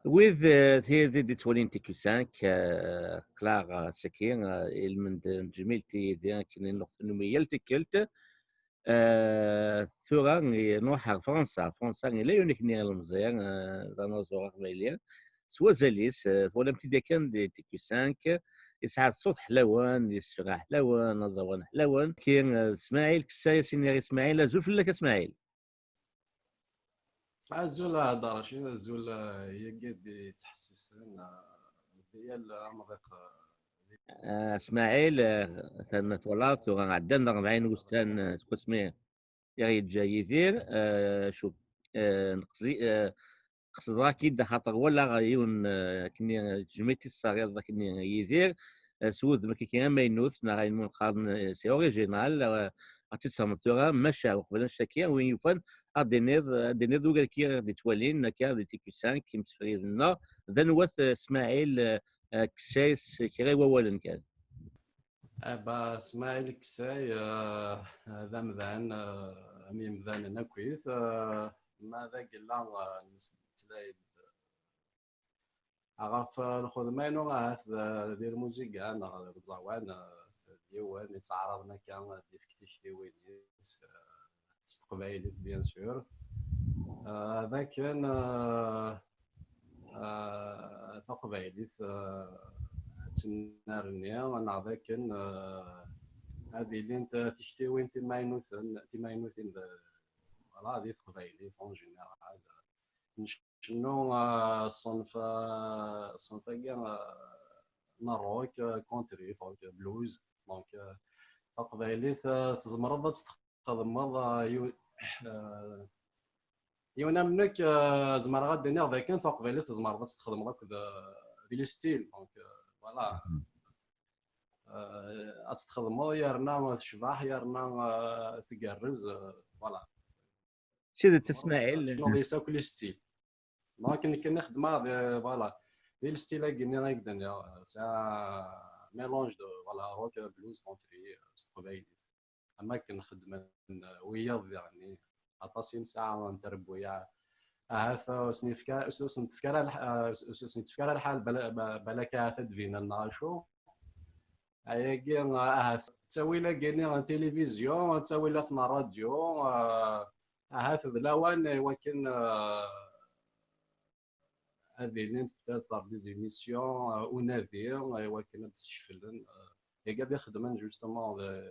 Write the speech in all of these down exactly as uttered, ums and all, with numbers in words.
Wid eh, tid i d-ittwalin T Q cinq, eh, qleɣ eh, saki eh, ilmend n tejmilt yid-i akken i nuɣ tannumi yal tikkelt. Eh, tura i nruḥ ɣer Fransa. Fransa ila yiwen akkenni ilemẓi, eh, d anaẓur aqbayli. S wazal-is, eh, twalam-t-id yakan di T Q cinq, yesɛa ṣṣut ḥlawen, yessefra ḥlawen, aẓawan ḥlawen. Ki, eh, Smaɛil Kessay, a s-iniɣ i Smaɛil, azul fell-ak a Smaɛil. Azul a Dda Racid, azul eh, yagi d-yettḥessisen eh, di yal amḍiq. Eh, Smaɛil, eh, atan twalaḍ, tura ɛeddan d rebɛin wussan eh, seg wasmi i ɣ-yeǧǧa Yidir. Eh, cuf, eh, neqsi-, eh, qesdeɣ-ak-id axaṭer walaɣ yiwen eh, akken tejmilt i tesserɣiḍ akken Yidir, eh, s wudem akka amaynut, neɣ ayen umi qqaren eh, c'est original, eh, ad tt-id-tessermeḍ tura, maca uqbel annect-agi, win yufan, ad d-tiniḍ, ad d-tiniḍ ugar-agi i ɣ-d-ittwalin akka di T Q cinq, imsefriden-nneɣ, d anwa-t eh, Smaɛil eh, eh, Kessay s kra n wawalen kan. Aba Smaɛil Kessay eh, d amdan eh, am yimdanen akkit, eh, ma d agella eh, nmeslay-d ɣef lxedma-inu ahat d, di lmuziga neɣ deg uẓawan, eh, d yiwen yettɛaraḍen akka ad d-yefk tiktiwin-is eh, s teqbaylit, bien sûr. Eh, d akken eh, eh, taqbaylit eh, ad tennerni, neɣ d akken eh, ad ilint tiktiwin timaynuten, timaynutin d, voilà, di teqbaylit en général. Ncennu eh, ṣṣenf, eh, ṣṣenf-agi eh, n rock, eh, country, folk, blues. Donc eh, taqbaylit eh, tzemreḍ ad tt-txedmeḍ eh, yiw- eh, yiwen am nekk eh, zemreɣ ad d-iniɣ dakken taqbaylit tzemreḍ ad tt-txedmeḍ akked eh, di les styles. Donc eh, voilà. Mhm. Eh, ad tt-txedmeḍ yerna tecbeḥ, yerna eh, tgerrez, eh, voilà. S tidet a Smaɛil. Tecnuḍ yes akk les styles. Donc nekk nni xedmeɣ d, voilà, di les styles-agi-nni i k-d-nniɣ, c'est un mélange de, voilà, rock, blues, country eh, s teqbaylit. Am akken xeddmen eh, wiyaḍ diɣenni, aṭas i nesɛa n trebbuyaɛ. Ahat eh, ur sen-yefka, ur sen-tefka ara lḥ-, eh, ur sen-tefka ara lḥal, bala-, ba-, balak ahat ad d-binen neɣ acu. Ayagi eh, ahat ttawil-agi-nni n tilivizyu, ttawilat n ṛṛadyu, eh, ahat d lawan i wakken eh, ad ilint peut-être des émissions eh, unadi eh, i wakken ad d-skeflen eh, igad ixeddmen justement eh,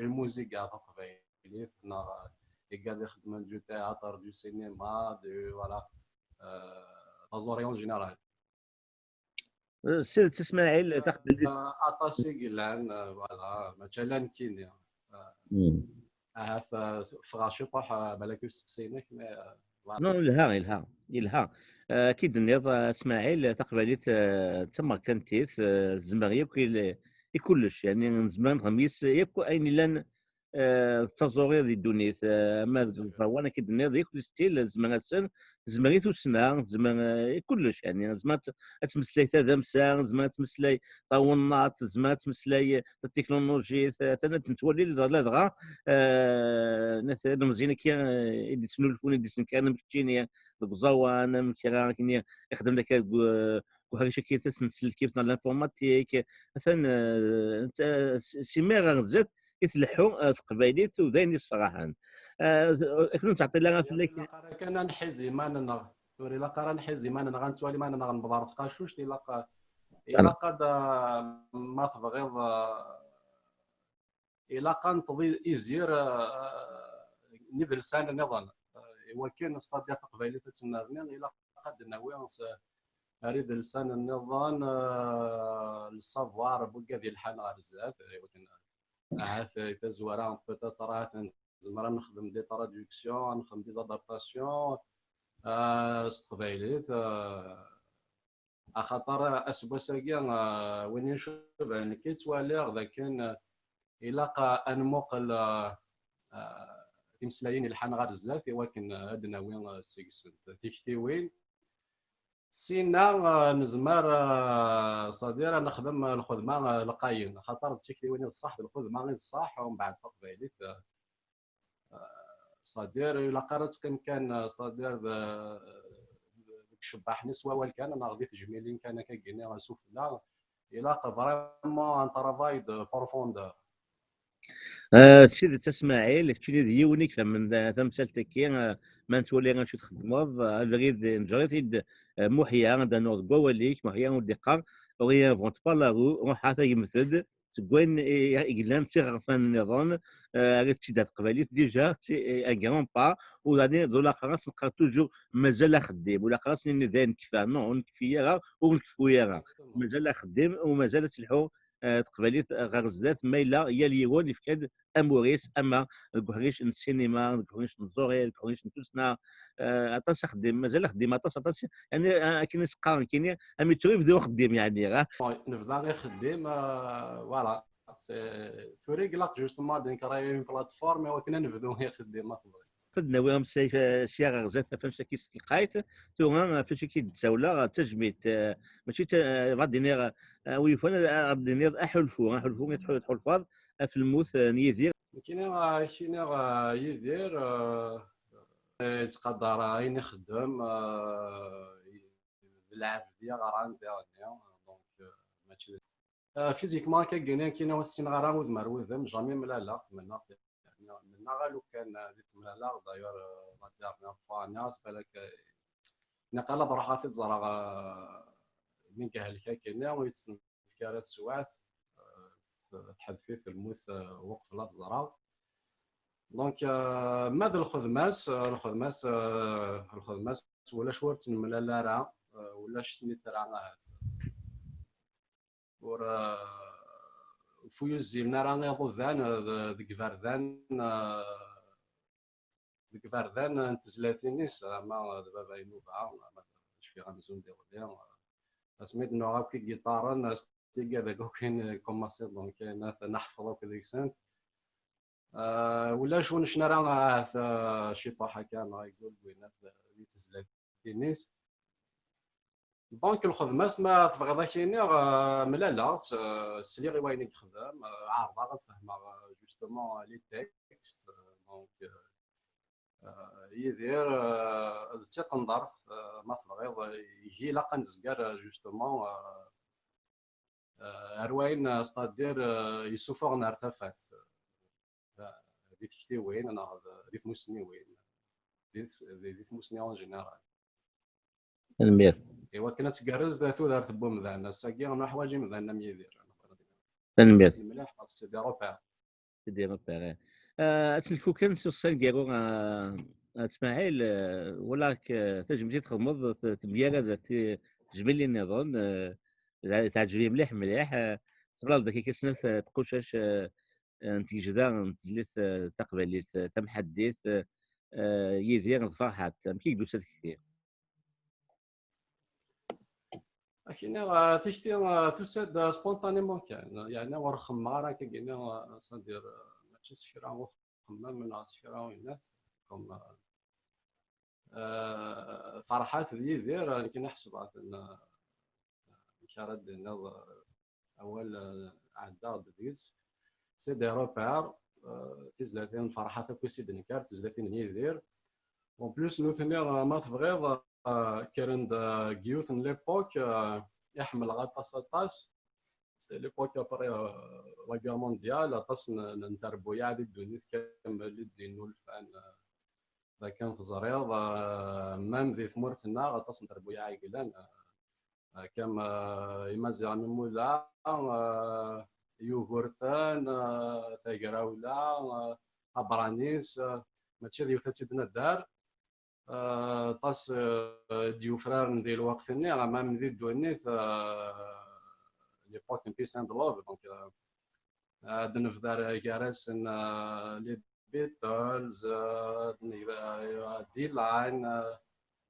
lmuziga taqbaylit, neɣ eh, igad ixeddmen du théâtre, du cinéma, du, voilà, eh, taẓuri en général. S tidet a Smaɛil, taqbaylit. Eh, aṭas i yellan eh, voilà, mačči ala nekkini. Eh, Hmm. Ahat eh, ffɣeɣ ciṭuḥ eh, balak usteqsi-inek, mais eh, voilà. Non, yelha, yelha, yelha. Eh, akka i d-tenniḍ eh, Smaɛil, taqbaylit eh, d tamerkantit, eh, tezmer yakk i l-, i kullec, yani nezmer ad nexdem yis yakk ayen yellan eh, d taẓuri di ddunit, eh, ama deg uẓawan akka i d-tenniḍ, yakk les styles, tezmer-asen, tezmer i tussna, tezmer eh, i kullec, yani, tezmer ad t-, ad tmeslay tadamsa, tezmer ad tmeslay tawennaṭ, tezmer ad tmeslay eh, tatiknulujit, eh, atan ad nettwali ladɣa, ladɣa eh, nat-, ilemẓiyen akka eh, i d-ittnulfun, i d-isenkaren am keččini deg uẓawan, am kra akken ixdem akka deg eh, deg uḥric akka tasenselkimt neɣ l'informatique, atan eh, netta s- si imir ɣer zdat i tleḥḥu eh, teqbaylit u d ayen yessefraḥen. Eh, Akken ur nettɛeṭṭil ara fell-ak. Ilaq ara kan ad nḥiz iman-nneɣ. Ur ilaq ara ad nḥiz iman-nneɣ, ad nettwali iman-nneɣ newweḍ ɣer tqacuct, ilaq, ilaq ad, eh, ma tebɣiḍ, eh, ilaq ad neṭṭeḍ i- izir eh, n idelsan nniḍen. Eh, i wakken, c'est-à-dire, taqbaylit ad tennerni, ilaq ad d-nawi s- ar idelsan nniḍen eh, le savoir n wigad yelḥan ɣer zdat, eh, i wakken ahat eh, tazwara peut-être ahat nezmer ad nexdem des traductions, ad nexdem des adaptations eh, s teqbaylit. Eh, Axaṭer aseggas-agi eh, win yecban nekk i ttwaliɣ d akken eh, ilaq eh, ad nmuqel eh, eh, timeslayin yelḥan ɣer zdat i wakken eh, ad d-nawi eh, seg-sent tiktiwin. Sina eh, nezmer eh, c'est-à-dire ad nexdem eh, lxedma eh, lqayen, axaṭer d tiktiwin i d ṣṣeḥ, d lxedma i d ṣṣeḥ, umbeɛd taqbaylit eh, c'est-à-dire ilaq ara teqqim kan eh, c'est-à-dire d, d icebbaḥen s wawal kan neɣ di tejmilin kan akka gini sufella. Ilaq vraiment un travail de profondeur. Ah, d tidet a Smaɛil, keččini d yiwen i ifehmen tamsalt-agi, ah, ma nettwali acu txeddmeḍ, ah, abrid neǧǧer-it-id, ah, Muḥya, ad nuɣ deg wawal-ik, Muḥya ur d-iqqar, rien invente pas la roue, ruḥ a tagmet-d, seg wayen i yellan d tiɣerfan nniḍen, ah, ara tt-id ar teqbaylit, déjà, c'est un grand pas, u daɣen d ulaqer ad s-neqqar toujours mazal axeddim, ulaqer ad s-nini dayen kfa, non, ur nekfi ara, ur nekfu ara, mazal axeddim, u mazal ad telḥu teqbaylit ɣer zdat, ma yella yal yiwen yefka-d amur-is, ama deg uḥric n ssinima, deg uḥric n tẓuri, deg uḥric n tussna, aṭas axeddim, mazal axeddim aṭas, aṭas, yani, akken i s-qqaren kini, am yettu yebda uxeddim, yani. Nebda ixeddim, voilà. Tura ilaq justement ad nekreɣ une plateforme i wakken ad nebdu ixeddim, ma tebɣiḍ. Ad d-nawi ameslay sya ɣer zdat ɣef annect-agi s telqayt. Tura ɣef annect-agi d-ttawleɣ d tajmilt, mačči d, bɣiɣ ad d-iniɣ, wi yufan ad d-tiniḍ aḥulfu, aḥulfu i tḥulfaḍ ɣef lmut n Yidir. Nekkini ad k-iniɣ Yidir yettqadar ayen ixeddem, d lɛebd yeɣran diɣenni, donc mačči d Physiquement akka gini, kini ur ssineɣ ara udem ar wudem, jamais mlaleɣ, tmennaɣ, mennaɣ alukan di temlaleɣ, d'ailleurs, la dernière fois nniɣ-as balak naqal ad ruḥeɣ ad t-id-ẓreɣ mi ihelk akkenni, ur yi-tt-tefki ara teswiɛt, teḥdef-it lmut uqbel ad t-ẓreɣ. Donc ma d lxedma-s, lxedma-s, lxedma-s ulac ur tt-nemlal ara, ulac snitra ahat. Ur, ur yuzzilen ara iḍudan deg iberdan, deg iberdan n tezlatin-is, ama d Baba Inuba, ama d Cfiɣ amzun d iɣli. Asmi d-nuɣ akk igiṭaren, s tigad akk akin commencé, donc ayen ad neḥfeḍ akk deg-sent. Ulac ur necna ara ahat ciṭuḥ akka neɣ agdud n winat di tezlatin-is. Donc lxedma-s ma tebɣiḍ ad k-iniɣ, mlaleɣ-tt, sliɣ i wayen i yexdem, ɛerḍeɣ ad fehmeɣ justement les textes. Donc Yidir d tiqendert, ma tebɣiḍ, ihi ilaq ad nezger justement ar wayen, c'est-à-dire yessufuɣen ar tafat di tektiwin neɣ di tmussniwin, di tmussni en général. Tanemmirt. Iwakken ad tgerrez tudert n wemdan, ass-agi nuḥwaǧ imdanen am Yidir. Tanemmirt mliḥ, parce que c'est des repères. C'est des repères. Ad tt-nekfu kan s usangaru, At Smaɛil, walaɣ-k tajmilt i txedmeḍ, temgarad tejmilin nniḍen, teɛǧeb-iyi mliḥ mliḥ. Teblaḍ daki kan snat tqucac n tgejda n tezlit taqbaylit tamḥaddit, Yidir d Ferḥat. Amek i k-d-tusa tekti? Ad k-iniɣ, tikti tusa-d spontanément kan, yeɛni ur xemmeɣ ara akka gini, c'est-à-dire mačči s kra uxemmem neɣ s kra winat, comme Ferḥat d Yidir, nekkini ḥesbeɣ-ten, amek ara d-tiniḍ, awal ɛeddaɣ-d deg-s. C'est des repères, tizlatin n Ferḥat akk i s-id-nekker, tizlatin n Yidir. En plus nutni, ma tebɣiḍ, kkren-d deg yiwet n l'époque i ḥemmleɣ aṭas aṭas. C'était l'époque après la guerre mondiale, aṭas n terbuyaɛ di ddunit kamel i d-innulfan. Dakken teẓriḍ, même di tmurt-nneɣ aṭas n terbuyaɛ i yellan, kam Imaziɣen n Imula, Yugurten, Tagrawla, Abranis, mačči d yiwet ad tt-id-nadder. Aṭas i d-yufraren di lweqt-nni, même di ddunit, l'époque n peace and love, donc ad nebder gar-asen les Beatles, Dylan,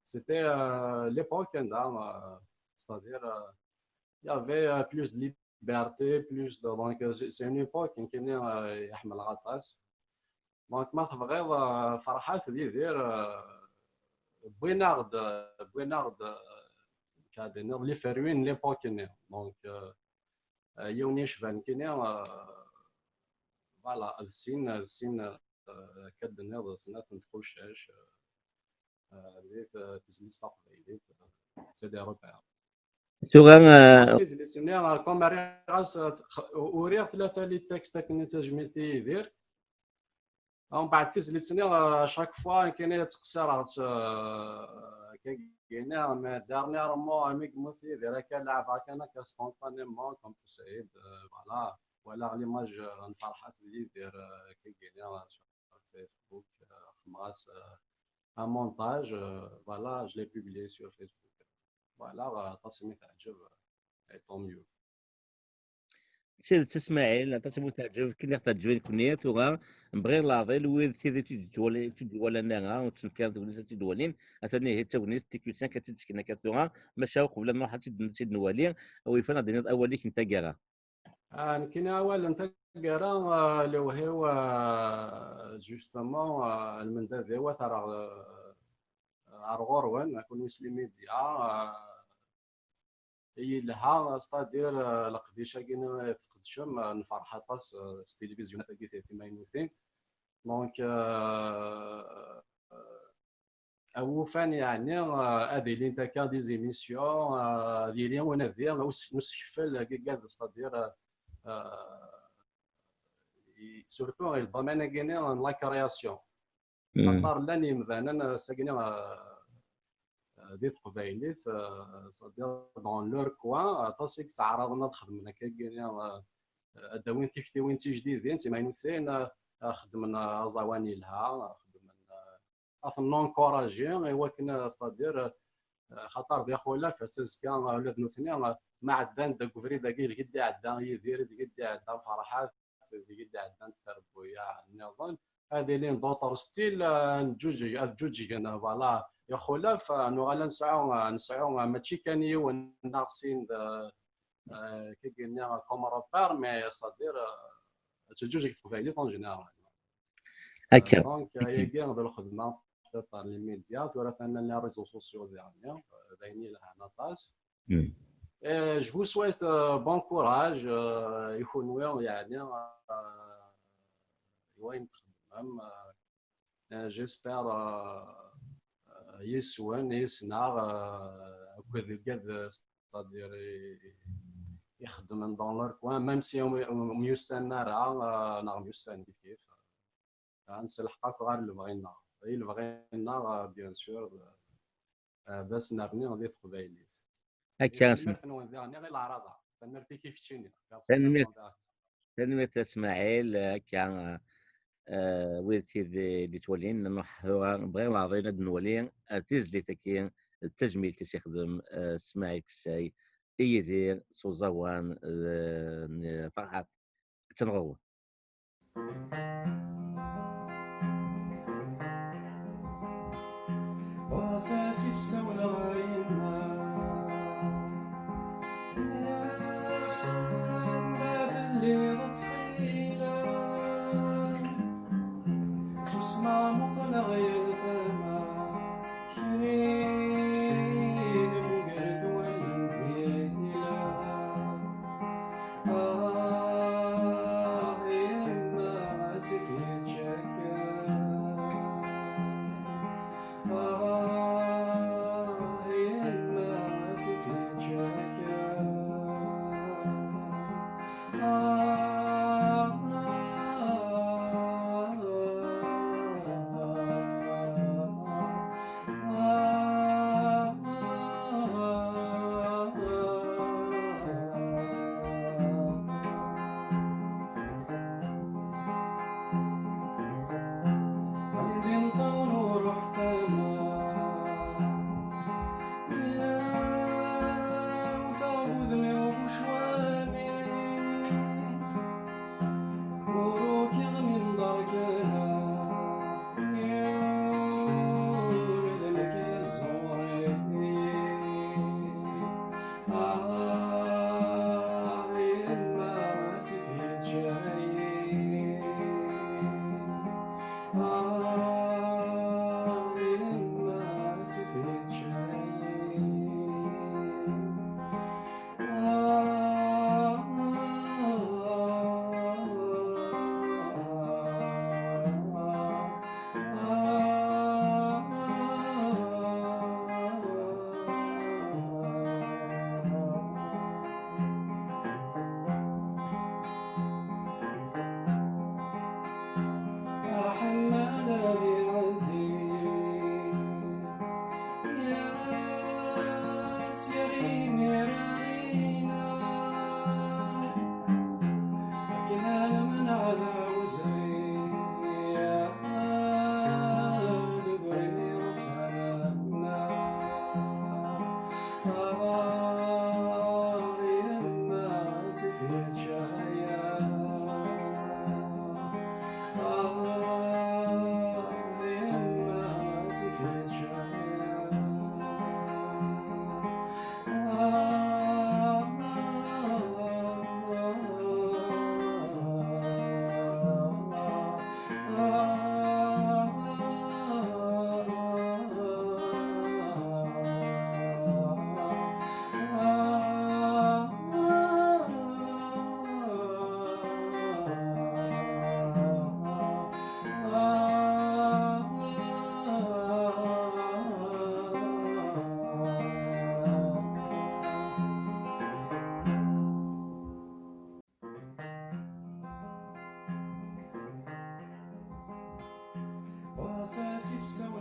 c'était l'époque anda, c'est-à-dire il y avait plus de liberté, plus de, donc c'est une époque nekkini i ḥemmleɣ aṭas. Donc ma tebɣiḍ, Ferḥat d Yidir wwin-aɣ-d, wwin-aɣ-d, ad iniɣ, les fruits n l'époque-nni. Donc yiwen yecban nekkini, voilà, d sin, d sin, akka d-tenniḍ, snat n tqucac di tezlit taqbaylit. c'est des repères. Tura tizlit-nni, comme rriɣ-as, uriɣ tlata les textes akken i tajmilt i Yidir. Umbeɛd tizlit-nni, chaque fois kan i ttqeṣṣireɣ-tt, kagini, mais dernièrement mi yemmut Yidir akka leɛbeɣ kan akka spontanément comme Saïd, voilà, walaɣ l'image n Ferḥat d Yidir, kagini, sur Facebook, xedmeɣ-as un montage, voilà, je l'ai publié sur Facebook. Voilà, aṭas i mi teɛǧeb, et tant mieux. D tidet a Smaɛil, aṭas i mi teɛǧeb, akken i ɣ-teɛǧeb nekkni. Tura bɣiɣ leɛḍil wid tid ur tt-id-ttwali-, ur tt-id-walan ara, ur ttnefkaren tegnit ad tt-id-walin. Atan ihi d tagnit, T Q cinq ad tt-id-sken akka tura, maca uqbel ad nruḥ ad tt-id-, ad tt-id-nwali, a wi yufan ad d-tiniḍ awal-ik n taggara. Nekkini awal n taggara, lewhi-w, justement, lmendad-iw ad t-rreɣ ar ɣur-wen, a kunwi s les médias, yelha, c'est-à-dire, leqdic-agi i tqedcem, nferḥ aṭas s tilivizyunat-agi timaynutin. Donc, awufan, yeɛni, ad ilint akka des émissions, ad yili unadi n usekfel agigad, c'est-à-dire, surtout i le domaine-agi-nni n la création. Axaṭer llan yimdanen, ass-agi-nni, di teqbaylit, c'est-à-dire dans leur coin, aṭas i yettɛaraḍen ad xedmen akka-agi-nni, ad d-awin tiktiwin tijdidin, timaynutin, xedmen aẓawan yelha, xedmen, ad ten-encourager i wakken, c'est-à-dire, xaṭer d ixulaf, ass azekka ula d nutni ma ɛeddan-d deg ubrid-agi ideg i d-iɛedda Yidir, ideg i d-iɛedda Ferḥat, ideg i d-ɛeddant trebbuyaɛ nniḍen, ad ilin d'autres styles, ad ǧǧuǧgen, ad ǧǧuǧgen, voilà. Ixulaf, nuɣal ad nesɛu, nesɛu mačči kan yiwen neɣ sin d, kagini comme repère, mais c'est-à-dire, ad teǧǧuǧeg teqbaylit en général. Akka. Donc, ayagi d lxedma, peut-être, n les médias, tura atan les réseaux sociaux diɣenni, d ayen yelhan aṭas. Et je vous souhaite, euh, bon courage, euh, i kunwi, yeɛni, euh, i wayen txeddmem. Euh, j'espère, euh, euh, yes-wen, yes-neɣ, euh, akked igad, c'est-à-dire, i, i, ixeddmen dans leur coin, même si ur myussanen ara, euh, neɣ myussanen kif kif. Ad nselḥeq akk ɣer lebɣi-nneɣ. I lebɣi-nneɣ, bien sûr, d, d asnerni di teqbaylit. Akka. Tanemmirt-nwen diɣen i leɛraḍa. Tanemmirt-ik i keččini. Tanemmirt. Tanemmirt a Smaɛil. Akka, wid tid d-ittwalin, nruḥ tura, bɣiɣ leɛḍil ad nwali tizlit-agi d tajmilt i s-ixdem Smaɛil Kessay i Yidir s uẓawan n Ferḥat. Attan ɣur-wen. Ɣas asif sawleɣ a yemma, anda telliḍ ttxila, susmeɣ muqleɣ yal tama. So